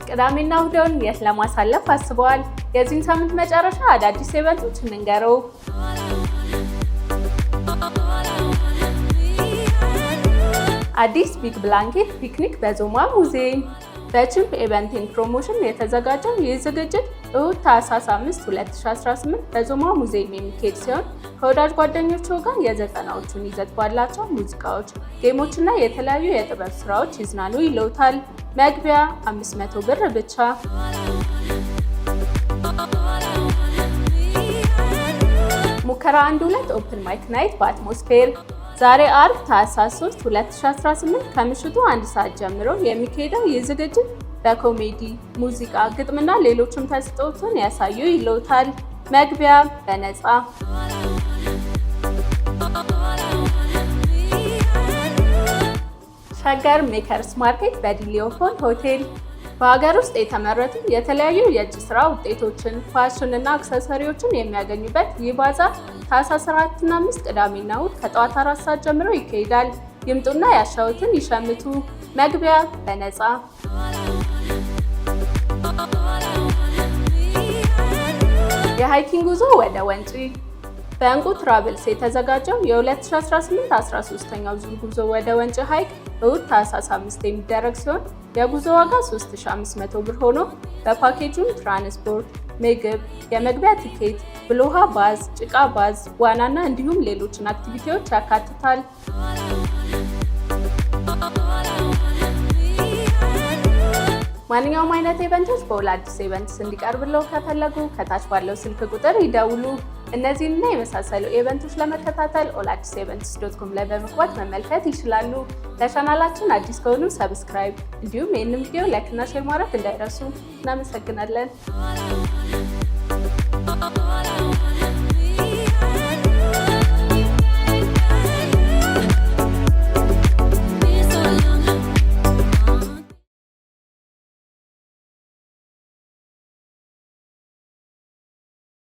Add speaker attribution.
Speaker 1: ቅዳሜና እሁድን የት ለማሳለፍ አስበዋል? የዚህን ሳምንት መጨረሻ አዳዲስ event ኦች እንንገረው። አዲስ Big Blanket Picnic በዞማ ሙዚየም። በችምፕ Event and Promotion የተዘጋጀው ይህ ዝግጅት እሁድ ታህሳስ 5 2018 በዞማ ሙዚየም የሚካሄድ ሲሆን ከወዳጅ ጓደኞቹ ጋር የዘጠናዎቹን ይዘት ባላቸው ሙዚቃዎች፣ game ኦችና የተለያዩ የጥበብ ስራዎች ይዝናኑ ይለውታል። መግቢያ 500 ብር ብቻ። ሙከራ 1 2 open mic night በአትሞስፌር። ዛሬ አርብ ታህሳስ 3 2018 ከምሽቱ 1 ሰዓት ጀምሮ የሚካሄደው ይህ ዝግጅት በኮሜዲ፣ ሙዚቃ፣ ግጥምና ሌሎችም ተሰጥኦዎችን ያሳዩ ይለውታል። መግቢያ በነፃ። ሸገር Makers Market በዲሊዮፎን ሆቴል። በሀገር ውስጥ የተመረቱ የተለያዩ የእጅ ስራ ውጤቶችን፣ ፋሽን እና accessory ዎችን የሚያገኙበት ይህ ባዛር ታህሳስ 4 እና 5 ቅዳሜና እሁድ ከጠዋት 4 ሰዓት ጀምሮ ይካሄዳል። ይምጡና ያሻውትን ይሸምቱ። መግቢያ በነፃ። የ hiking ጉዞ ወደ ወንጪ። በእንቁ Travels የተዘጋጀው የ2018 13ኛው ዙር ጉዞ ወደ ወንጪ ሐይቅ እሁድ ታህሳስ 5 የሚደረግ ሲሆን የጉዞ ዋጋ 3500 ብር ሆኖ በፓኬጁም ትራንስፖርት፣ ምግብ፣ የመግቢያ ቲኬት፣ ብሎሃ bath፣ ጭቃ bath፣ ዋናና እንዲሁም ሌሎችን activity ዎች ያካትታል። ማንኛውም አይነት event ኦች በኦል አዲስ Events እንዲቀርብለው ከፈለጉ ከታች ባለው ስልክ ቁጥር ይደውሉ። እነዚህንና የመሳሰሉ event ኦች ለመከታተል ኦል አዲስ events.com ላይ በመግባት መመልከት ይችላሉ። ለቻናላችን አዲስ ከሆኑ subscribe፣ እንዲሁም ይህንን ቪዲዮ like እና share ማድረግ እንዳይረሱ። እናመሰግናለን።